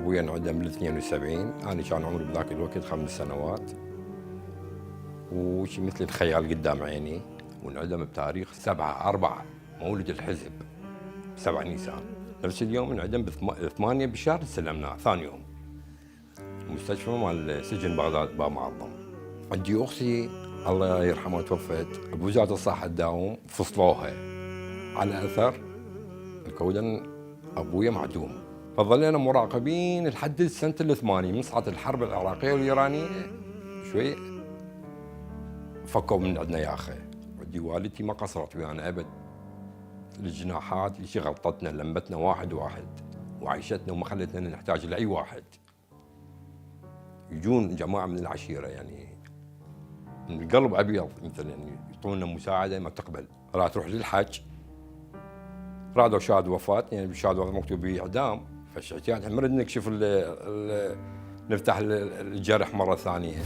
ابوي انعدم بال 72، انا كان عمري بذاك الوقت 5 سنوات، وشي مثل الخيال قدام عيني، وانعدم بتاريخ 7/4 مولد الحزب 7 نيسان. نفس اليوم انعدم ب 8 بشهر استلمناه ثاني يوم مستشفى مال سجن بغداد باب معظم. عندي اختي الله يرحمها توفت بوزاره الصحه تداوم، فصلوها على اثر الكودن ابويا معدوم. فظلينا مراقبين لحد سنه ال80 من صارت الحرب العراقيه والايرانيه شوي فكوا من عندنا يا اخي. ودي والدتي ما قصرت ويانا ابد، الجناحات اللي غطتنا لمتنا واحد وعيشتنا وما خلتنا نحتاج لاي واحد. يجون جماعه من العشيره يعني من القلب ابيض مثلا يعطونا مساعده ما تقبل. راح تروح للحج رادوا شهاده وفاه، يعني بشهاده وفاه مكتوب به اعدام، فالشعتيات نريد نكشف نفتح الجرح مره ثانيه.